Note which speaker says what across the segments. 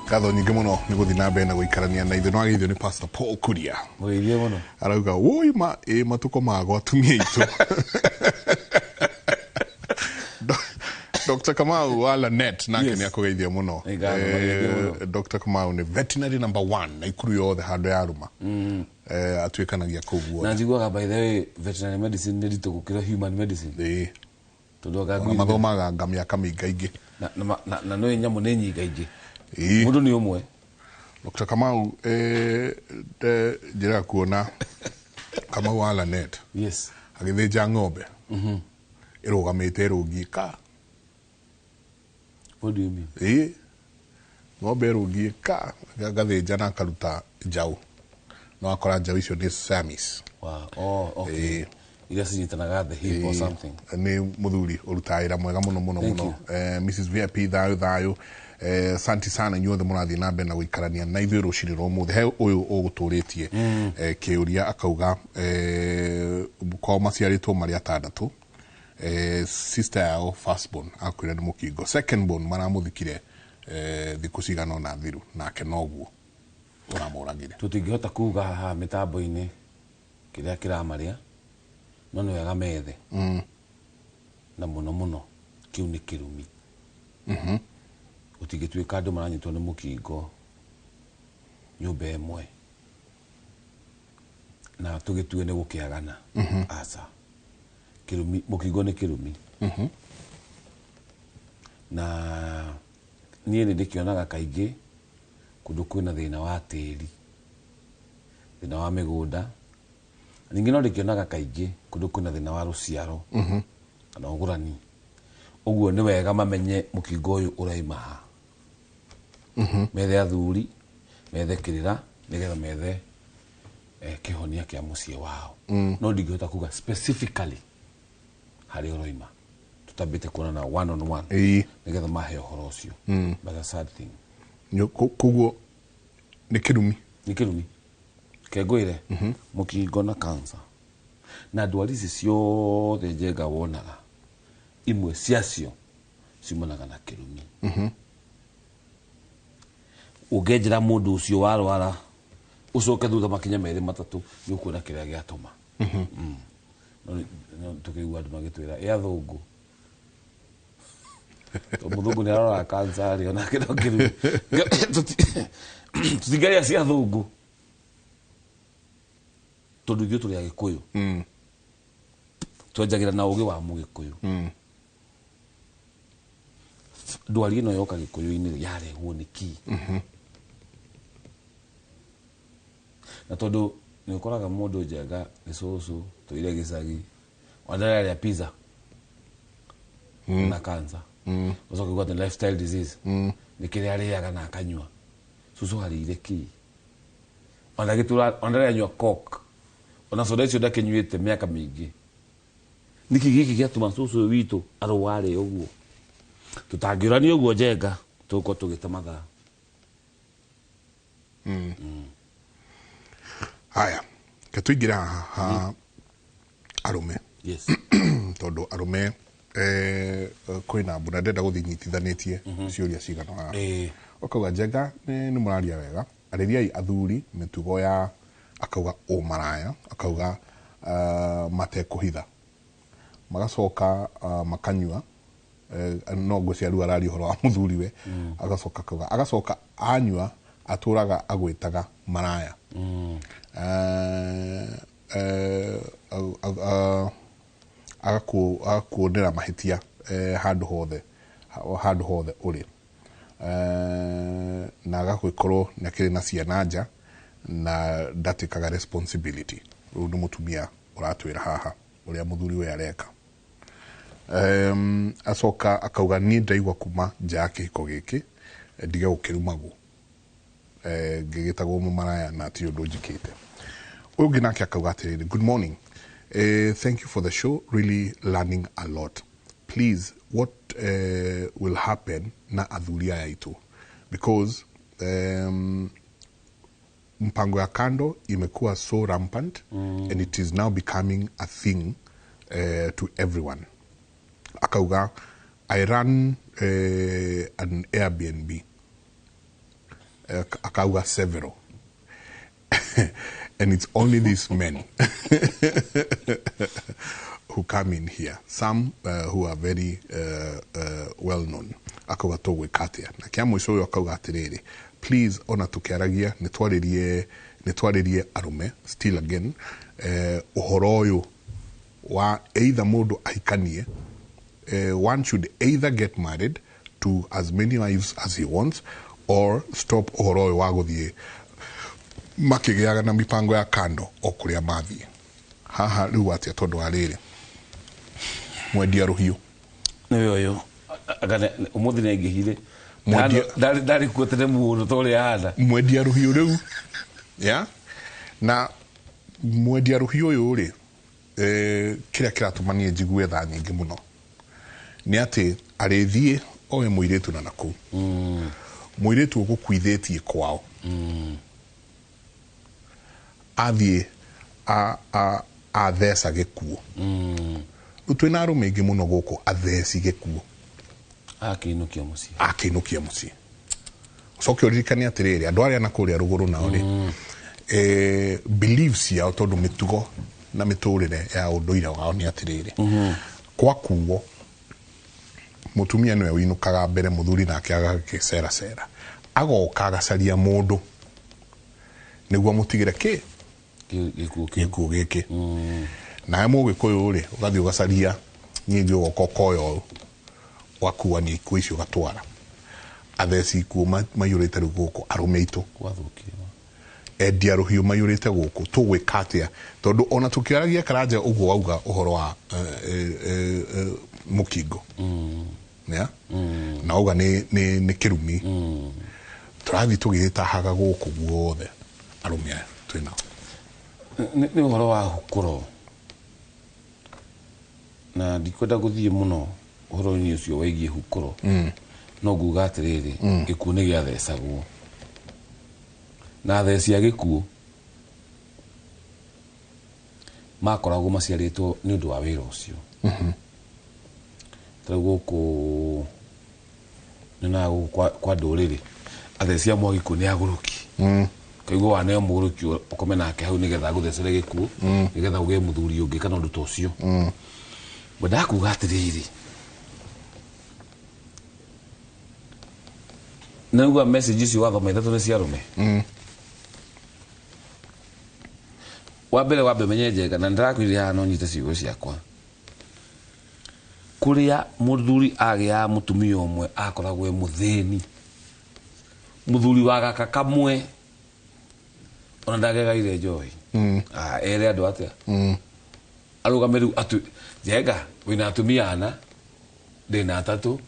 Speaker 1: Ngatho nyingĩ mũno nĩ gũthiĩ na mbere na gũikarania na ithuĩ. Nĩwageithio nĩ Pastor Paul Kuria.
Speaker 2: Mũgeithie mũno.
Speaker 1: Arauga woi ma ĩ matukũ magwa atumia aitũ. Dr. Kamau wa Lanet nake nĩ akũgeithia mũno.
Speaker 2: Nĩ ngatho, mageithie mũno.
Speaker 1: Dr. Kamau nĩ veterinary number one Naikuru yothe handũ yarũma. Atuĩkanagia kũu
Speaker 2: Na
Speaker 1: guothe.
Speaker 2: Njiguaga, by the way, veterinary medicine nĩ ritũ gũkĩra human medicine. Tondũ anga
Speaker 1: Ona mathomaga nga mĩaka mĩingaingĩ.
Speaker 2: Na nĩ nyamũ nĩ nyingaingĩ.
Speaker 1: Ĩĩ.
Speaker 2: Mũndũ nĩ ũmwe.
Speaker 1: Dr. Kamau, njĩra kuona Kamau wa Lanet agĩthĩnja ng'ombe ĩrũgamĩte ĩrũngiĩ ka.
Speaker 2: What do you mean?
Speaker 1: Ĩĩ, ng'ombe ĩrũngiĩ ka, agathĩnja na akaruta njaũ, no akora njaũ icio nĩ Siamese.
Speaker 2: Wow. Oh, okay.
Speaker 1: Ĩĩ.
Speaker 2: Iria cinyitanaga the hip or something.
Speaker 1: Nĩ mũthuri ũrutaga wĩra mwega mũno mũno.
Speaker 2: Thank
Speaker 1: Mũno. Mrs VIP, thayũ thayũ. Santi sana inyuothe mũrathiĩ na mbere na gũikarania na ithuĩ rũcinĩ rwa ũmũthĩ. He ũyũ ũgũtũrĩtie kĩũria, akauga kwao maciarĩtwo marĩ atandatũ. Sister yao firstborn akuire nĩ mũkingo, secondborn maramũthikire thikũ cigana ũna thiru, nake noguo ũramũragire.
Speaker 2: Tũtingĩhota kuga haha mĩtambo-inĩ kĩrĩa kĩramarĩa, no nĩ wega methe na mũno mũno kĩu nĩ kĩrumi. Gũtingĩtuĩka andũ maranyitwo nĩ mũkingo nyũmba ĩmwe na tũgĩtue nĩ gũkĩagana. Aca, kĩrumi, mũkingo nĩ kĩrumi. Na niĩ nĩ ndĩkĩonaga kaingĩ kũndũ kwĩna thĩna wa tĩri, thĩna wa mĩgũnda. Ningĩ no ndĩkĩonaga kaingĩ kũndũ kwĩna thĩna wa rũciaro kana ũgũrani. Ũguo nĩ wega mamenye mũkingo ũyũ ũraima ha, methe athuri, methe kĩrĩra, nĩgetha methe kĩhonia kĩa mũciĩ wao. No ndingĩhota kuga specifically harĩa ũroima tũtambĩte kuonana one on one, nĩgetha mahe ũhoro ũcio. But a sad thing.
Speaker 1: Koguo nĩ kĩrumi.
Speaker 2: Nĩ kĩrumi. Kengwĩre, mũkingo na cancer na ndwari ici ciothe njenga wonaga, imwe ciacio ciumanaga na kĩrumi. Ũngĩenjera mũndũ ũcio warwara, ũcoke thutha makinya merĩ matatũ, nĩ ũkuona kĩrĩa gĩatũma. No tũkĩigua andũ magĩtwĩra ĩ athũngũ, tondũ mũthũngũ nĩ aroraga cancer rĩ, onake no kĩrumi. Tũtingĩaria cia athũngũ tondũ ithuĩ tũrĩ Agĩkũyũ, twenjagĩra na ũgĩ wa Mũgĩkũyũ. Ndwari ĩno yoka Gĩkũyũ-inĩ rĩ, yarehwo nĩ kĩ? Na tondũ nĩ ũkoraga mũndũ njenga nĩ cũcũ tũire gĩcagi, ona ndararĩa pizza na cancer, ũcoke ũgwate lifestyle disease, nĩ kĩrĩa arĩaga na akanyua. Cũcũ arĩire kĩ? Ona gĩtura, ona ndaranyua Coke, ona soda icio ndakĩnyuĩte mĩaka mĩingĩ. Nĩkĩ gĩkĩ gĩatũma cũcũ ũyũ witũ arware ũguo? Tũtangĩũrania ũguo njenga, tũgũkorwo tũgĩte mathaa.
Speaker 1: Haya, ke tũingĩre haha ha arũme. Tondũ arũme, kwĩna mbura, ndĩrenda gũthiĩ nyitithanĩtie ciũria cigana haha. Ũkauga njenga nĩ mũraria wega, arĩriai athuri mĩtugo ya, akauga, ũmaraya, akauga matekũhitha, magacoka makanyua. No ngwĩciria rĩu araria ũhoro wa mũthuriwe. Agacoka akauga, agacoka anyua atũraga agwĩtaga maraya. Agakuonera mahĩtia handũ hothe, handũ hothe ũrĩ, na agagĩkorwo nĩ akĩrĩ na ciana nja na ndatĩkaga responsibility. Rĩu nĩ mũtumia ũratwĩra haha ũrĩa mũthuri we areka. Acoka akauga, niĩ ndaigua kuma nja ya kĩhiko gĩkĩ, ndige gũkĩrumagwo, ngĩgĩtagwo mũmaraya na ti ũndũ njĩkĩte. Ũyũ ũngĩ nake akauga atĩrĩrĩ, "Good morning, thank you for the show, really learning a lot. Please, what will happen na athuri aya aitũ? Because mpango ya kando imekuwa so rampant and it is now becoming a thing to everyone." Akauga, "I run an Airbnb." Akauga several. And it's only these men who come in here, some who are very well known. Akauga tũgwĩka atĩa? Na kĩa mũico ũyũ akauga atĩrĩrĩ, please, ona tũkĩaragia nĩ twarĩrie arũme still again, ũhoro ũyũ wa either mũndũ ahikanie, one should either get married to as many wives as he wants or stop ũhoro ũyũ wa gũthiĩ makĩgĩaga na mipango ya kando o kũrĩa mathiĩ. Haha rĩu atĩa, tondũ wa rĩrĩ, mwendia rũhiũ.
Speaker 2: Nĩwe ũyũ. Ũmũthĩ nĩ aingĩhire. Ndarĩ kuo tene mũno ta ũrĩa ahana.
Speaker 1: Mwendia rũhiũ rĩu ya na mwendia rũhiũ ũyũ rĩ, kĩrĩa kĩratũma niĩ njigue tha nyingĩ mũno nĩ atĩ arĩthiĩ oe mũirĩtu na nakũu mũirĩtu ũgũkuithĩtie kwao, athiĩ atheca gĩkuũ. Rĩu twĩna arũme aingĩ mũno gũkũ atheci gĩkuũ.
Speaker 2: Akĩinũkia mũciĩ.
Speaker 1: Akĩinũkia mũciĩ. Ũcoke ũririkane atĩrĩrĩ, andũ arĩa na kũrĩa rũgũrũ nao rĩ, beliefs ciao, tondũ mĩtugo na mĩtũrĩre ya ũndũire wao nĩ atĩrĩrĩ, kwakuo mũtumia nĩwe ũinũkaga mbere, mũthuri nake agagĩceracera, agoka agacaria mũndũ nĩguo amũtigĩre kĩ?
Speaker 2: Gĩkuũ kĩu.
Speaker 1: Gĩkuũ gĩkĩ. Nawe mũgĩkũyũ rĩ, ũgathiĩ ũgacaria nyingĩ, ũgoka ũkoya ũũ, ũgakuania ikuũ icio ũgatwara. Atheci ikuũ maiyũrĩte rĩu gũkũ, arũme aitũ.
Speaker 2: Gwathũkire.
Speaker 1: Endia rũhiũ maiyũrĩte gũkũ. Tũgwĩka atĩa? Tondũ ona tũkĩaragia Karanja ũguo wauga ũhoro wa mũkingo, yeah? Na wauga nĩ kĩrumi. Tũrathiĩ tũgĩtahaga gũkũ guothe arũme aya twĩnao.
Speaker 2: Nĩ ũhoro wa hukũro, na ndikwenda gũthiĩ mũno ũhoro-inĩ ũcio wĩgiĩ hukũro, no nguga atĩrĩrĩ, gĩkuũ nĩ gĩathecagwo na atheci a gĩkuũ makoragwo maciarĩtwo nĩ ũndũ wa wĩra ũcio. Ta rĩu gũkũ nyonaga gũkũ kwa ndũrĩrĩ, atheci amwe a gĩkuũ nĩ agũrũki. Kaigua waneo mũgũrũki ũkome nake hau nĩgetha agũthecere gĩkuũ, nĩgetha ũgĩe mũthuri ũngĩ kana ũndũ ta ũcio. Ngwendaga kuga atĩrĩrĩ, naigua message icio wathoma ithatũ nĩ cia arũme. Wa mbere, wambe menye Njenga, na ndĩrakwĩrire haha no nyite ciugo ciakwa, kũrĩa mũthuri agĩaga mũtumia ũmwe akoragwo e mũthĩni. Mũthuri wa gaka kamwe ona ndagegaire njohi. Ah, ere andũ atĩa arũgame rĩu atu Njenga wĩna atumia ana, ndĩna atatũ,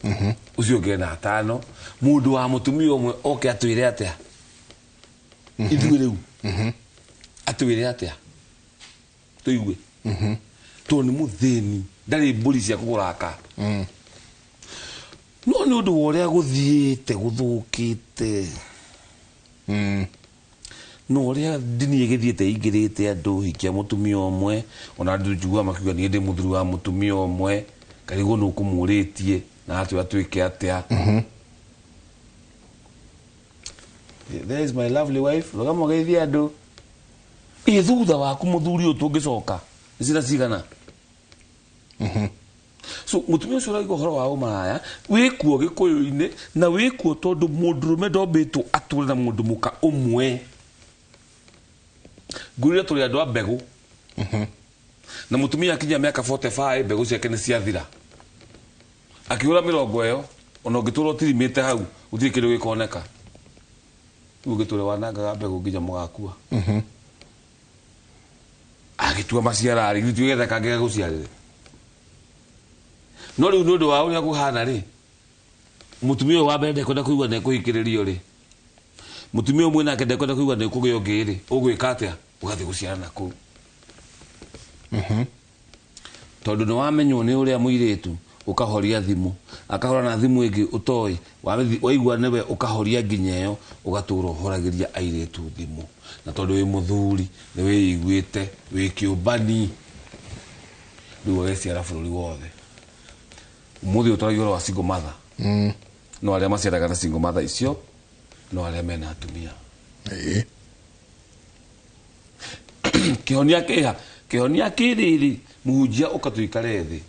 Speaker 2: ũcio ũngĩ ena atano. Mũndũ wa mũtumia ũmwe oke atwĩre atĩa ithuĩ rĩu? Atwĩre atĩa tũigue? Tondũ nĩ mũthĩni, ndarĩ mbũri cia kũgũra aka. No nĩ ũndũ wa ũrĩa gũthiĩte gũthũkĩte na ũrĩa ndini ĩgĩthiĩte ĩingĩrĩte andũ, hikia mũtumia ũmwe. Ona andũ njiguaga makiuga, niĩ ndĩ mũthuri wa mũtumia ũmwe, karigwo nĩ ũkũmũrĩtie na atwĩra twĩke atĩa. There is my lovely wife. Rũgama ũgeithie andũ. Ĩ thutha waku mũthuri ũyũ tũngĩcoka nĩ cira cigana? So mũtumia ũcio ũrauga ũhoro wa ũmaraya wĩkuo gĩkũyũ-inĩ, na wĩkuo tondũ mũndũrũme ndombĩtwo atũre na mũndũ mũka ũmwe. Ngwĩrire tũrĩ andũ a mbegũ, na mũtumia akinyia mĩaka 45 mbegũ ciake nĩ ciathira. Akĩhũra mĩrongo ĩyo, ona ũngĩtũra ũtirimĩte hau gũtirĩ kĩndũ gĩkoneka. Rĩu ũngĩtũra wanangaga mbegũ nginya mũgakua. Agĩtua maciara rĩ, githĩ getha kangĩ gagũciarĩre? No rĩu nĩ ũndũ wa ũrĩa kũhana rĩ, mũtumia ũyũ wa mbere ndekwenda kũigua nĩ ekũhikĩrĩrio rĩ, mũtumia ũmwe nake ndekwenda kũigua nĩ kũgĩa ũngĩ rĩ, ũgwĩka atĩa? Ũgathiĩ gũciara na kũu, tondũ nĩ wamenywo nĩ ũrĩa mũirĩtu. Ũkahoria thimũ, akahũra na thimũ ĩngĩ ũtoĩ, waigua nĩwe ũkahoria nginya ĩyo, ũgatũra ũhoragĩria airĩtu thimũ. Na tondũ wĩ mũthuri, nĩ wĩiguĩte wĩ kĩũmbani, rĩu ũgeciara bũrũri wothe. Ũmũthĩ ũyũ tũragia ũhoro wa single mother, no arĩa maciaraga na single mother icio No arĩa mena atumia. Kĩhonia kĩha kĩhonia kĩrĩrĩ mũhunjia ũkatũikare thĩ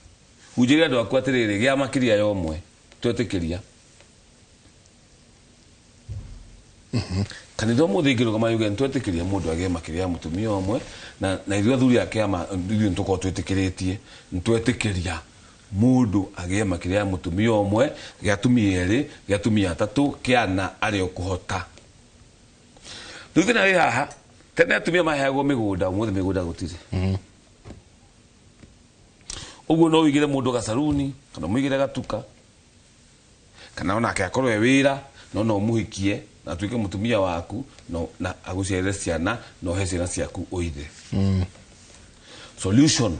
Speaker 2: hunjĩria andũ aku atĩrĩrĩ gĩa makĩria ya ũmwe twetĩkĩria. Kanitha ũmũthĩ ingĩrũgama yuge nĩtwetĩkĩria mũndũ agĩe makĩria ya mũtumia ũmwe na ithuĩ athuri a kĩama ithuĩ nĩtũkorwo twĩtĩkĩrĩtie nĩtwetĩkĩria mũndũ agĩe makĩria ya mũtumia ũmwe gĩa atumia erĩ gĩa atumia atatũ kĩana arĩa ũkũhota. Rĩu thĩna wĩ haha tene atumia maheagwo mĩgũnda ũmũthĩ mĩgũnda gũtirĩ. Ũguo no ũigĩre mũndũ gacaruni kana ũmũigĩre gatuka kana onake akorwo e wĩra no no ũmũhikie na atuĩke mũtumia waku no na agũciarĩre ciana na ũhe ciana ciaku ũithe. Solution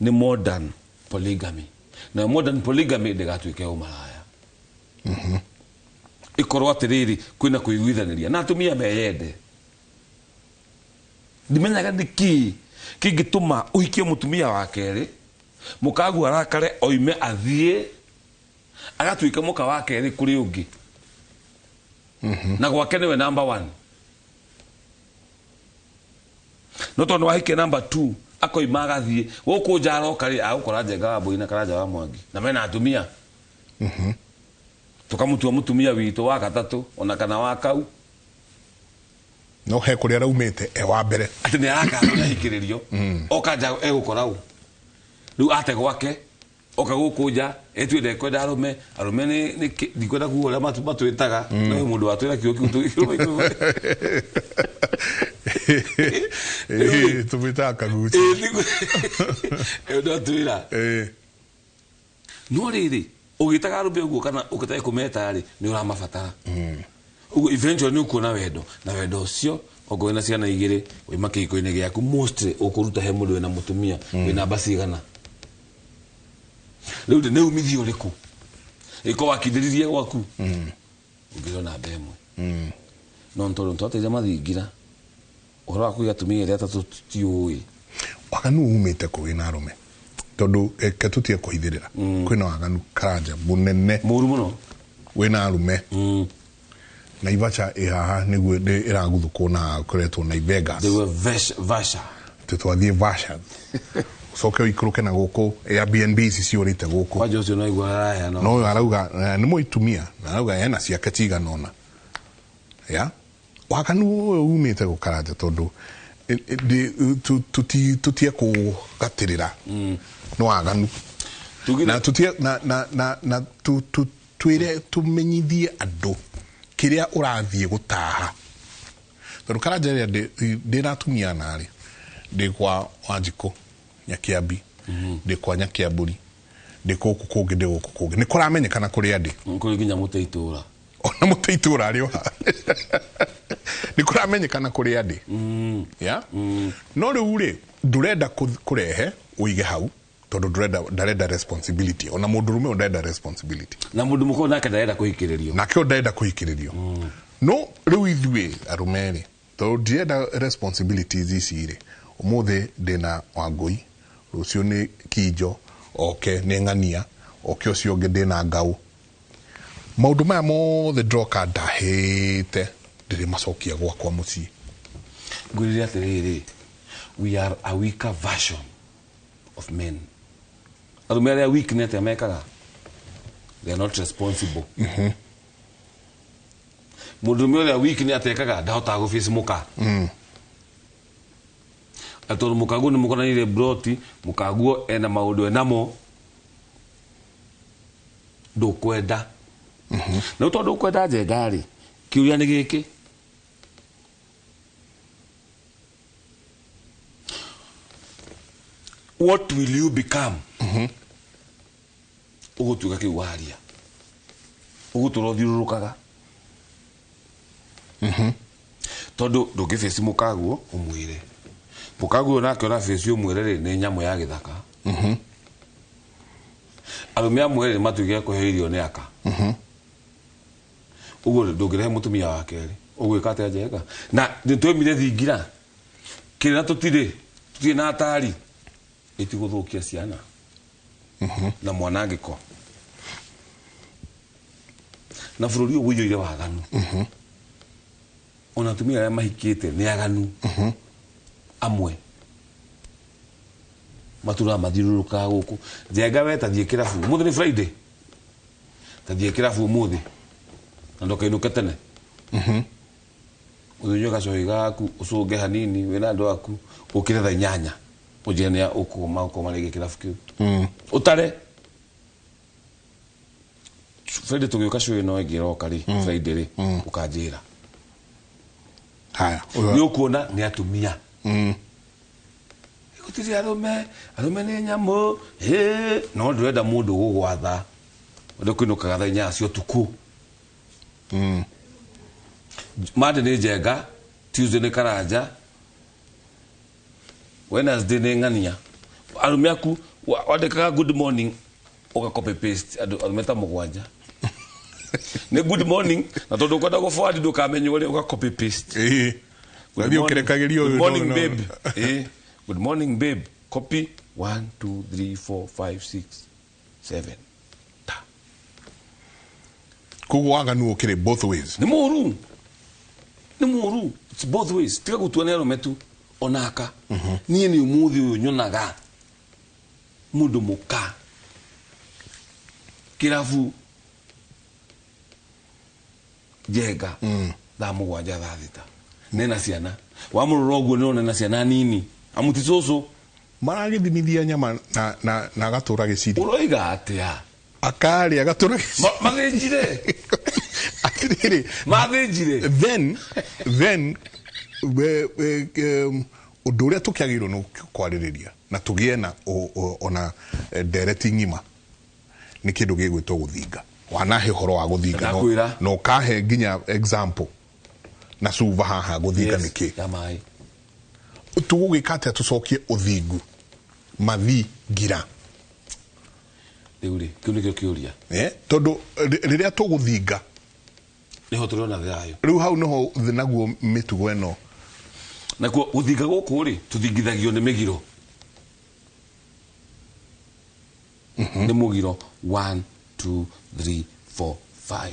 Speaker 2: nĩ modern polygamy. Na modern polygamy ndĩgatuĩke ũmaraya. Ĩkorwo atĩrĩrĩ kwĩna kũiguithanĩria na atumia meyende. Ndimenyaga nĩkĩ kĩngĩtũma ũhikie mũtumia wa kerĩ mũkaguo arakare oime athiĩ agatuĩka mũka wa kerĩ kũrĩ ũngĩ. Na gwake nĩwe number 1. No tondũ wahikia number 2 akoima agathiĩ gũkũ nja aroka rĩ agũkora Njenga wa Mbũi na Karanja wa Mwangi na mena atumia. Tũkamũtua mũtumia witũ wa gatatũ ona kana wa kau.
Speaker 1: No he kũrĩa araumĩte e wa mbere.
Speaker 2: Atĩ nĩ arakara nĩ ahikĩrĩrio. Oka nja egũkora ũ. Rĩu ate gwake oka gũkũ nja etue ndekwenda arũme arũme nĩ ndikwenda kuga ũrĩa matwĩtaga no mũndũ watwĩra kiugo kĩu
Speaker 1: tũmwĩtaga kaguci.
Speaker 2: Ĩyo ndatwĩra. No rĩrĩ ũgĩtaga arũme ũguo kana ũgĩtaga kũmeta rĩ nĩ ũramabatara. Ũguo eventually nĩ ũkuona wendo na wendo ũcio okorwo wĩna ciana igĩrĩ wĩma kĩhiko-inĩ gĩaku mostly ũkũruta he mũndũ wĩna mũtumia wĩna namba cigana. Rĩu nĩ umithio ũrĩkũ ĩko wakindĩririe gwaku ũngĩrwo namba ĩmwe. No nĩ tondũ twateire mathingira ũhoro wa kũiga atumia erĩ atatũ tutiũĩ.
Speaker 1: Waganu umĩte kũ wĩna arũme tondũ ke tũtige kũhithĩrĩra kwĩna waganu Karanja mũnene
Speaker 2: mũru mũno
Speaker 1: wĩna arũme. Naivacha ĩ haha nĩguo ĩraguthũkwo na koretwo na Vegas.
Speaker 2: They were Vasha.
Speaker 1: Twathiĩ Vasha. Ũcoke ũikũrũke na gũkũ Airbnb ici ciũrĩte gũkũ.
Speaker 2: Kwanja ũcio no aigua araheana.
Speaker 1: No ũyũ arauga nĩ mũitumia na arauga ena ciake cigana ũna. Ya? Waganu ũyũ umĩte gũkaranja tondũ tũtie kũgatĩrĩra. Nĩ waganu. Na tũtie na twĩre tũmenyithie andũ kĩrĩa ũrathiĩ gũtaha. Tondũ Karanja rĩrĩa ndĩna atumia narĩ ndĩ kwa Wanjikũ Nyakiambi ndĩ kwa Nyakiambũri ndĩ gũkũ kũngĩ ndĩ gũkũ kũngĩ nĩ kũramenyekana kũrĩa ndĩ.
Speaker 2: Kũrĩ nginya mũtĩ itũra.
Speaker 1: Ona mũtĩ itũra arĩ o haha. Nĩ kũramenyekana kũrĩa ndĩ. Ya? No rĩu rĩ ndũrenda kũrehe ũige hau tondũ ndarenda responsibility. Ona mũndũrũme ũyũ ndarenda responsibility.
Speaker 2: Na mũndũ mũkũrũ nake ndarenda kũhikĩrĩrio.
Speaker 1: Nake ũyũ ndarenda kũhikĩrĩrio. No rĩu ithuĩ arũme rĩ tondũ ndirenda responsibilities ici rĩ ũmũthĩ ndĩna Wangũi rũciũ nĩ Kinjo oke nĩ Ng'ania oke ũcio ũngĩ ndĩna Ngau. Maũndũ maya mothe ndĩroka ndahĩte ndĩrĩmacokia gwakwa mũciĩ.
Speaker 2: Ngwĩrire atĩrĩrĩ we are a weaker version of men. Arũme arĩa weak nĩ atĩa mekaga? They are not responsible. Mũndũrũme ũrĩa weak nĩ atekaga ndahotaga gũface mũka. Tondũ mũkaguo nĩ mũkoranĩire broti mũkaguo ena maũndũ enamo ndũkwenda. Na tondũ ũkwenda Njenga rĩ kĩũria nĩ gĩkĩ. What will you become? Ũgũtuĩka kĩu waria. Ũgũtũra ũthiũrũrũkaga. Tondũ ndũngĩface mũkaguo ũmwĩre. Mũkaguo nake ũraface ũmwĩre rĩ nĩ nyamũ ya gĩthaka. Arũme amwe rĩ matuĩke kũheo irio nĩ aka. Ũguo ndũngĩrehe mũtumia wa kerĩ. Ũgwĩka atĩa Njenga? Na nĩtwaumire thingira. Kĩrĩra tũtirĩ na atari. Ĩtigũthũkia ciana. Na mwanangĩko. Na bũrũri ũyũ ũiyũire waganu. Ona atumia arĩa mahikĩte nĩ aganu. Amwe matũraga mathiũrũrũkaga gũkũ. Njenga we tathiĩ kĩrabu ũmũthĩ, nĩ Friday, tathiĩ kĩrabu ũmũthĩ na ndũkainũke tene. Ũthiĩ ũnyue gacohi gaku, ũcũnge hanini wĩna andũ aku, ũkĩre thaa 8, ũnjĩre nĩ ũkũma ũkoma rĩngĩ kĩrabu kĩu. Ũtare Friday tũgĩũka show ĩno ĩngĩ ĩroka rĩ, Friday rĩ, ũkanjĩra.
Speaker 1: Haya.
Speaker 2: Nĩ ũkuona nĩ atumia. Gũtirĩ arũme, arũme nĩ nyamũ. Hĩ, no ndũrenda mũndũ gũgwatha ũndũ kũinũkaga thaa 8 cia ũtukũ. Monday nĩ Njenga, Tuesday nĩ Karanja, Wednesday nĩ Ng'ania. Arũme aku wandĩkaga good morning, ũga copy paste andũ arũme ta 7 nĩ good morning, na tondũ ũkwenda gũ forward ndũkamenywo rĩ, ũga copy paste.
Speaker 1: Good Ũgathiĩ ũkĩrekagĩria
Speaker 2: ũyũ. Good morning, babe. Good morning, babe, copy 1 2 3 4 5 6 7 ta.
Speaker 1: Koguo waganu ũkĩrĩ both ways.
Speaker 2: Nĩ mũru, nĩ mũru. It's both ways. Tiga gũtua nĩ arũme tu, onaka niĩ nĩ ũmũthĩ ũyũ nyonaga mũndũ mũka kĩrabu, Njenga, thaa 7, thaa 6, nena ciana. Wamũrora ũguo nĩ ũrona ena ciana nini, amuti cũcũ.
Speaker 1: Maragĩthimithia nyama na agatũra gĩciri.
Speaker 2: Ũroiga atĩa?
Speaker 1: Akarĩa agatũra gĩciri.
Speaker 2: Mathĩnjire.
Speaker 1: Atĩrĩrĩ.
Speaker 2: Mathĩnjire.
Speaker 1: Then ũndũ ũrĩa tũkĩagĩrĩirwo nĩ kwarĩrĩria na tũgĩe na ona ndereti ng'ima nĩ kĩndũ gĩgwĩtwo gũthinga. Wanahe ũhoro wa gũthinga,
Speaker 2: Ndakwĩra.
Speaker 1: na ũkahe nginya example na cuba haha gũthinga. Nĩ kĩ?
Speaker 2: Ya maĩ.
Speaker 1: Tũgũgĩka atĩa tũcokie ũthingu mathi ngira?
Speaker 2: Rĩu rĩ, kĩu nĩkĩo kĩũria.
Speaker 1: Tondũ rĩrĩa tũgũthinga
Speaker 2: nĩho tũrĩona thayũ.
Speaker 1: Rĩu hau nĩho naguo mĩtugo ĩno.
Speaker 2: Nakuo gũthinga gũkũ rĩ, tũthingithagio nĩ mĩgiro, nĩ mũgiro 1 2 3 4 5.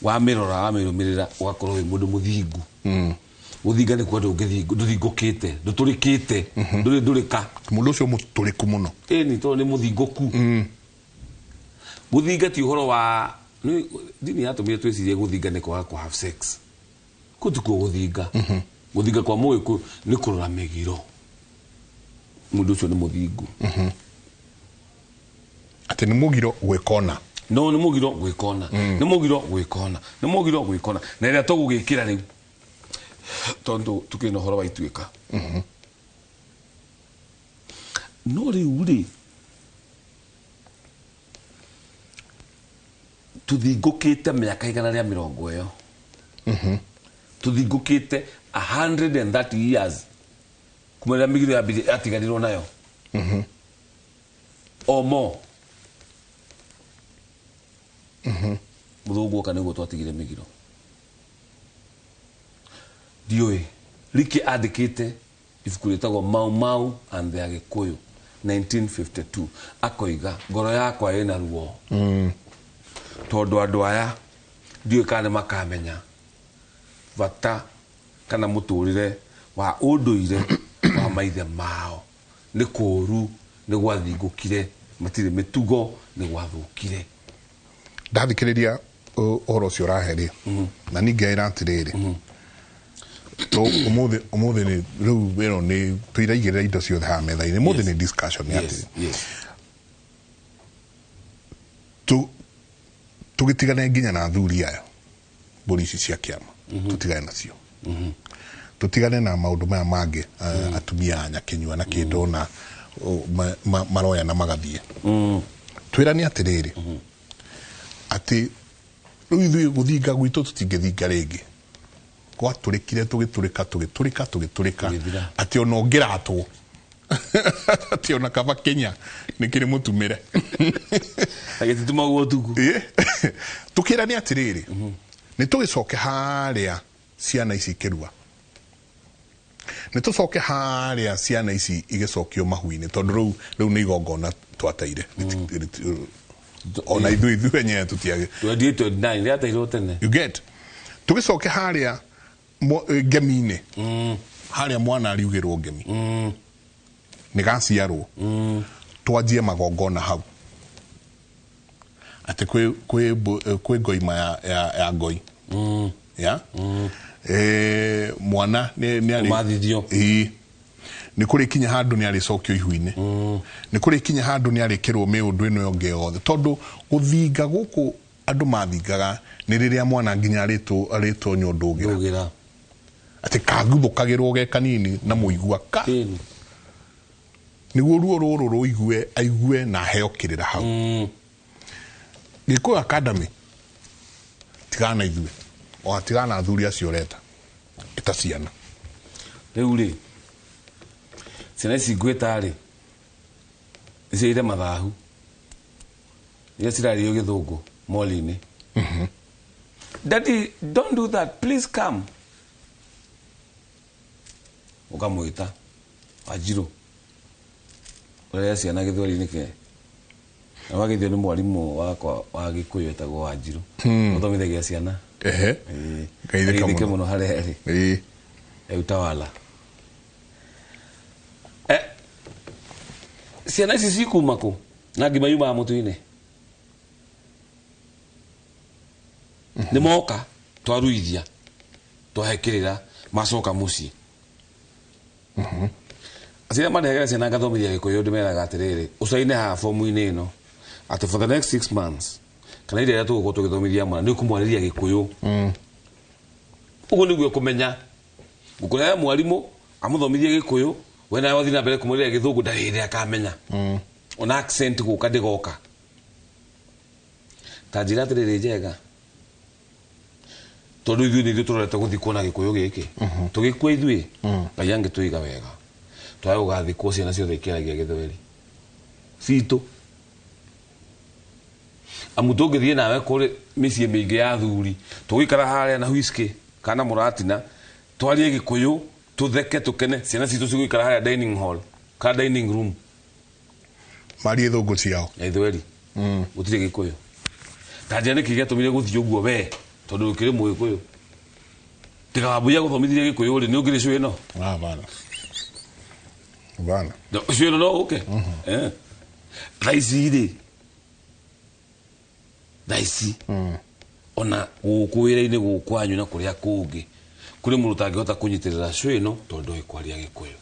Speaker 2: Wamĩrora, wamĩrũmĩrĩra, ũgakorwo wĩ mũndũ mũthingu. Gũthinga nĩ kuga ndũthingũkĩte, ndũtũrĩkĩte, ndũrĩ ndũrĩka.
Speaker 1: Mũndũ ũcio mũtũrĩku mũno.
Speaker 2: Ĩni, tondũ nĩ mũthingũku. Gũthinga ti ũhoro wa ndini yatũmire twĩcirie gũthinga nĩ kwaga kũ have sex. Kũu tikuo gũthinga. Gũthinga kwa mũgĩkũyũ nĩ kũrora mĩgiro. Mũndũ ũcio nĩ mũthingu.
Speaker 1: Atĩ nĩ mũgiro gwĩkona.
Speaker 2: No nĩ mũgiro gwĩkona, nĩ mũgiro gwĩkona, nĩ mũgiro gwĩkona. Na ĩrĩa tũgũgĩkĩra rĩu, tondũ tukĩrĩ na ũhoro wa ituĩka, no rĩu rĩ, tũthingũkĩte mĩaka 120 ĩyo, tũthingũkĩte 130 years kuma rĩrĩa mĩgiro yatiganirwo nayo o mo mũthũngũ oka nĩguo twatigire mĩgiro. Ndiũĩ Rike andĩkĩte ibuku rĩtagwo Mau Mau and the Agĩkũyũ 1952, akoiga ngoro yakwa ĩna ruo tondũ andũ aya ndiũĩ kana nĩ makamenya bata kana mũtũrĩre wa ũndũire wa maithe mao. Nĩ kũũru, nĩ gwathingũkire, matirĩ mĩtugo, nĩ gwathũkire.
Speaker 1: Ndathikĩrĩria ũhoro ũcio ũrahe rĩ, na ningĩ atĩrĩrĩ, ũmũthĩ ũmũthĩ nĩ rĩu ĩno nĩ tũiraigĩrĩra indo ciothe haha metha-inĩ. Ũmũthĩ nĩ discussion nĩ atĩ tũgĩtigane nginya na athuri aya, mbũri ici cia kĩama tũtigane nacio, tũtigane na maũndũ maya mangĩ, atumia a nyakĩnyua na kĩndũ na maroya na magathiĩ. Twĩrane atĩrĩrĩ, atĩ rĩu ithuĩ gũthinga gwitũ tũtingĩthinga rĩngĩ. Gwatũrĩkire, tũgĩtũrĩka, tũgĩtũrĩka, tũgĩtũrĩka.
Speaker 2: Tũgĩthira.
Speaker 1: Atĩ ona ũngĩratwo atĩ ona kaba Kenya nĩ kĩrĩ mũtumĩre.
Speaker 2: Na gĩtitumagwo ũtukũ.
Speaker 1: Tũkĩrane atĩrĩrĩ, nĩ tũgĩcoke harĩa ciana ici ikĩrua, nĩ tũcoke harĩa ciana ici igĩcokio mahu-inĩ, tondũ rĩu nĩ igongona twateire. Ona ithuĩ enyewe tũtiagĩ
Speaker 2: 28 29 rĩateirwo tene.
Speaker 1: You get? Tũgĩcoke harĩa. Ngemi-inĩ harĩa mwana ariugĩrwo ngemi nĩ gaciarwo twanjie magongona hau atĩ kwĩ ngoima ya ngoi ya mwana nĩ arĩ
Speaker 2: Kũmathithio.
Speaker 1: Ĩĩ. Nĩ kũrĩ kinya handũ nĩ arĩcokio ihu-inĩ, nĩ kũrĩ kinya handũ nĩ arĩkĩrwo mĩũndũ ĩno ĩngĩ yothe, tondũ gũthinga gũkũ andũ mathingaga nĩ rĩrĩa mwana nginya arĩtonywo ndũgĩra.
Speaker 2: Ndũgĩra.
Speaker 1: Atĩ kaguthũkagĩrwo ge kanini na mũigua ka
Speaker 2: Ĩni.
Speaker 1: Nĩguo ruo rũrũ rũigue, aigue na aheo kĩrĩra hau. Gĩkũyũ Academy, tigana ithuĩ o tigana athuri acio ũreta ĩta ciana.
Speaker 2: Rĩu rĩ, ciana ici ngwĩta rĩ, nĩciaire mathahu iria cirarĩo gĩthũngũ mall-inĩ. "Daddy, don't do that, please come." Ũkamwĩta Wanjirũ, ũrĩa ciana gĩthweri nĩkĩ na wagĩthio nĩ mwarimũ wakwa wa Gĩkũyũ etagwo Wanjirũ, ũthomithagia ciana.
Speaker 1: Ehe.
Speaker 2: Ĩĩ.
Speaker 1: Geithĩka
Speaker 2: Ageithĩke
Speaker 1: mũno.
Speaker 2: Mũno harĩa arĩ.
Speaker 1: Ĩĩ.
Speaker 2: E utawala. Ciana ici cikuma kũ na ngima yumaga mũtu-inĩ? Nĩ moka twaruithia, twahe kĩrĩra, macoka mũciĩ. Aciari marehagĩra ciana ngathomithia Gĩkũyũ, ndĩmeraga atĩrĩrĩ, ũcaine haha fomu-inĩ ĩno atĩ for the next 6 months kana iria tũgũkorwo tũgĩthomithia mwana nĩ ũkũmwarĩria Gĩkũyũ. Ũguo nĩguo kũmenya ngũkũrehe mwarimũ amũthomithie Gĩkũyũ, we nawe wathiĩ na mbere kũmwĩrĩra Gĩthũngũ, ndarĩ hĩndĩ akamenya, ona accent gũka ndĩgoka. Ta njĩra atĩrĩrĩ, njega, tondũ ithuĩ nĩ ithuĩ tũrorete gũthikwo na Gĩkũyũ gĩkĩ, tũgĩkua ithuĩ Ngai angĩtũiga wega, twage gũgathikwo ciana ciothe ikĩaragia Gĩthweri citũ, amu tũngĩthiĩ nawe kũrĩ mĩciĩ mĩingĩ ya athuri, tũgũikara harĩa na whisky kana mũratina, twarie Gĩkũyũ, tũtheke, tũkene. Ciana citũ cigũikara harĩa dining hall kana dining room
Speaker 1: marie thũngũ ciao
Speaker 2: na Ithweri, gũtirĩ Gĩkũyũ. Ta njĩra nĩkĩ gĩatũmire gũthiĩ ũguo we, tondũ ũkĩrĩ Mũgĩkũyũ, tiga wambuia gũthomithirie Gĩkũyũ rĩ, nĩ ũngĩrĩ cũ ĩno?
Speaker 1: Ah, bana bana.
Speaker 2: Cũ ĩno no ũke. Thaa ici rĩ, thaa ici ona gũkũ wĩra-inĩ gũkũ kwanyu na kũrĩa kũngĩ, kũrĩ mũndũ ũtangĩhota kũnyitĩrĩra cũ ĩno tondũ ndoĩ kwaria Gĩkũyũ.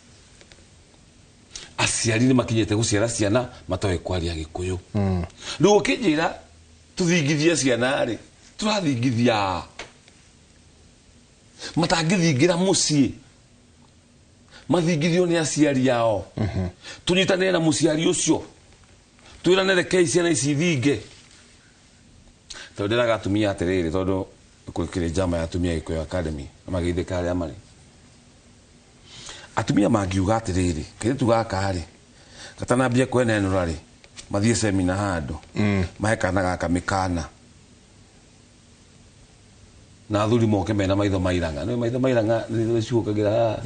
Speaker 2: Aciari nĩ makinyĩte gũciara ciana matoĩ kwaria Gĩkũyũ. Rĩu ũkĩnjĩra tũthingithie ciana rĩ, tũrathingithia matangĩthingĩra mũciĩ, mathingithio nĩ aciari ao. Tũnyitanĩre na mũciari ũcio, twĩrane, rekei ciana ici ithinge. Tondũ ndĩraga atumia atĩrĩrĩ, tondũ kũrĩ njama ya atumia Gĩkũyũ Academy na mageithĩka arĩa marĩ atumia mangiuga atĩrĩrĩ, kairĩtu gaka rĩ, gatanambia kwenenũra rĩ, mathiĩ semina handũ, mahe kana gaka mĩkana, na athuri moke mena maitho mairanga, nĩ maitho mairanga nĩ ciũkagĩra haha,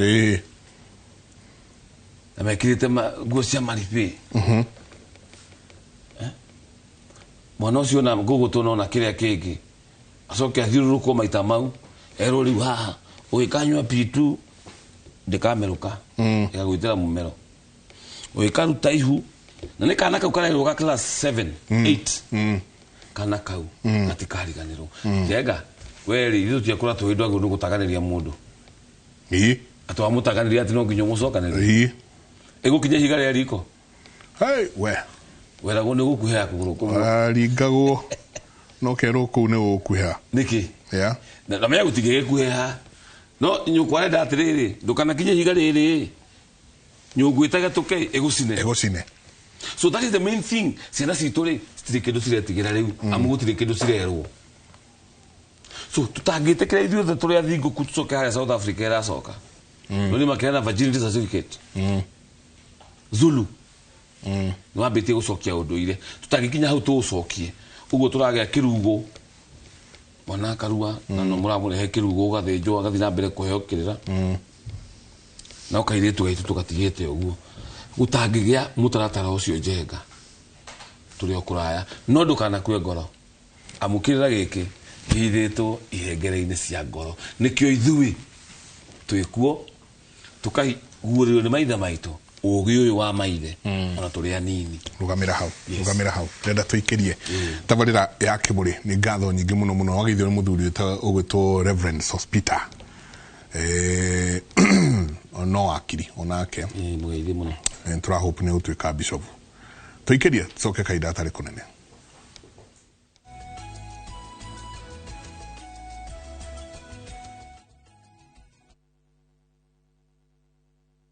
Speaker 2: na mekĩrĩte nguo cia maribĩ. Eh? Mwana ũcio na ngũgũtũ nona kĩrĩa kĩngĩ, acoke athiũrũrũkwo maita mau, erwo rĩu haha ũgĩkanyua pitu ndĩkamerũka, ĩgagwĩtĩra mũmero ũgĩkaruta ihu, na nĩ kana kau karerwo ga class 7 8, kana kau gatikariganĩrwo. Njenga we rĩ, ithuĩ tũtiakũra tũĩ ndwagĩrĩirwo nĩ gũtaganĩria mũndũ atĩ wamũtaganĩria atĩ no nginya ũmũcokanĩrie. Ĩgũkinya ihiga rĩa riko.
Speaker 1: Hey, we.
Speaker 2: Weragwo nĩ gũkuhĩha kũgũrũ kũmwe.
Speaker 1: Aringagwo no kerwo kũu nĩ gũkuhĩha.
Speaker 2: Nĩkĩ?
Speaker 1: Yeah.
Speaker 2: Na menya gũtingĩgĩkuhĩha, no nyũkwa arenda atĩrĩrĩ, ndũkanakinye ihiga rĩrĩ, nyũngũ ĩtagetũke ĩgũcine.
Speaker 1: Ĩgũcine.
Speaker 2: So that is the main thing. Ciana citũ rĩ, citirĩ kĩndũ ciretigĩra rĩu, amu gũtirĩ kĩndũ cirerwo. So tũtangĩtĩkĩra ithuothe tũrĩ athingũku, tũcoke harĩa South Africa ĩracoka, no nĩ makĩheana virginity certificate. Zulu nĩ wambĩtie gũcokia ũndũire. Tũtangĩkinya hau tũũcokie ũguo, tũragĩa kĩrugo, mwana akarua na no mũramũrehe kĩrugo, ũgathĩnjwo, agathiĩ na mbere kũheo kĩrĩra, no kairĩtu gaitũ tũgatigĩte ũguo. Gũtangĩgĩa mũtaratara ũcio, njenga, tũrĩ o kũraya. No ndũkanakue ngoro, amu kĩrĩra gĩkĩ kĩhithĩtwo ihengere-inĩ cia ngoro, nĩkĩo ithuĩ Twĩ kuo tũkaguũrĩrio nĩ maithe maitũ ũgĩ ũyũ wa maithe ona tũrĩ anini.
Speaker 1: Rugamĩra hau. Rugamĩra hau, ndĩrenda tũikĩrie tabarĩra ya kĩmũrĩ. Nĩ ngatho nyingĩ mũno mũno. Wageithio nĩ mũthuri ũgwĩtwo Reverend Sospita, no wakiri onake.
Speaker 2: Ĩĩ, mũgeithie mũno.
Speaker 1: Tũrahope nĩ gũtuĩka bishop. Tũikĩrie, tũcoke kahinda gatarĩ kũnene.